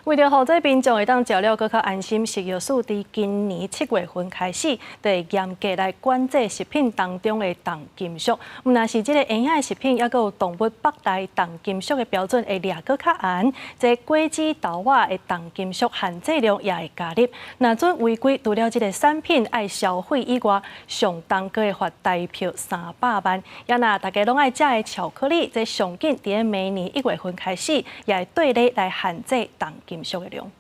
為著予這民眾會當食了閣較安心，食藥署佇今年7月份開始，就會嚴格來管制食品當中的重金屬。毋但是這個營養食品，抑閣有動物腹內重金屬的標準會掠閣較嚴，這果子豆仔的重金屬限制量也會加入。若準違規，除了這个產品愛銷毀以外，上重閣會罰台票300萬。也若大家攏愛食的巧克力，這上緊佇明年1月份開始，也會對例來限制重金屬的量。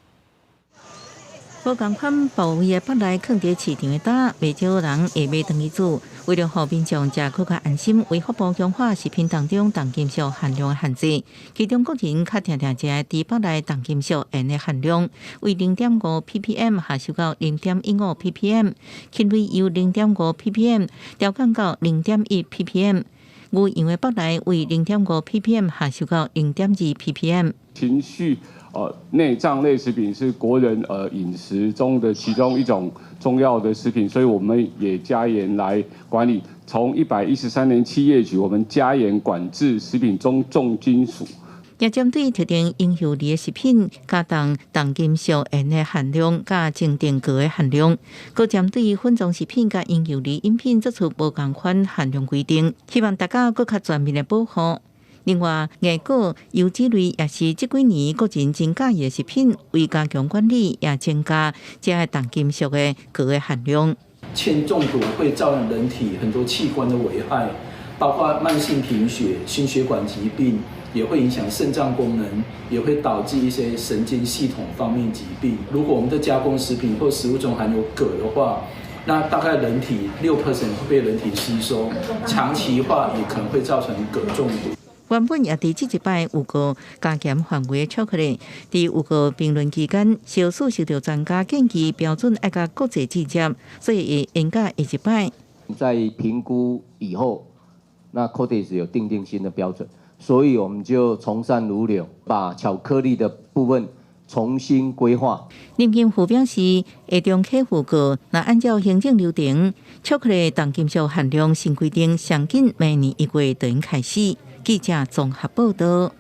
無仝款部位的腹內囥佇市場的擔，袂少人會買轉去煮。為著予民眾食閣較安心，衛福部強化食品當中重金屬含量的限制。其中國人較定定食的豬腹內重金屬鹽的含量，為0.5 ppm 下修到0.15 ppm，禽類由0.5 ppm 調降到0.1 ppm。牛羊的腹內為0.5 ppm 下修到0.2 ppm。情緒內臟類食品是國人飲食中的其中一種重要的食品，所以我們也加嚴來管理。從113年7月起，我們加嚴管制食品中重金屬。也針對特定嬰幼兒的食品加重重金屬鹽的含量，佮整定鉻的含量，閣針對粉狀食品佮嬰幼兒飲品做出無仝款含量規定，希望大家閣較全面的保護。另外，硬果、油脂類也是這幾年國人真佮意的食品，為加強管理，也增加這个重金屬的鉻的含量。鉛中毒會造成人體很多器官的危害，包括慢性貧血、心血管疾病，也會影響腎臟功能，也會導致一些神經系統方面疾病。如果我們的加工食品或食物中含有鉻的話，那大概人體6% 會被人體吸收，長期化也可能會造成鉻中毒。原本也佇這一擺有個加減範圍的巧克力，佇有個評論期間，小數受到專家建議標準愛佮國際對接，所以會延到下一擺。在評估以後，那 Codex 有訂定新的標準，所以我們就從善如流，把巧克力的部分重新規劃。林金富表示，下中客戶告，若按照行政流程，巧克力重金屬含量新規定，上緊明年1月就開始。記者綜合報道。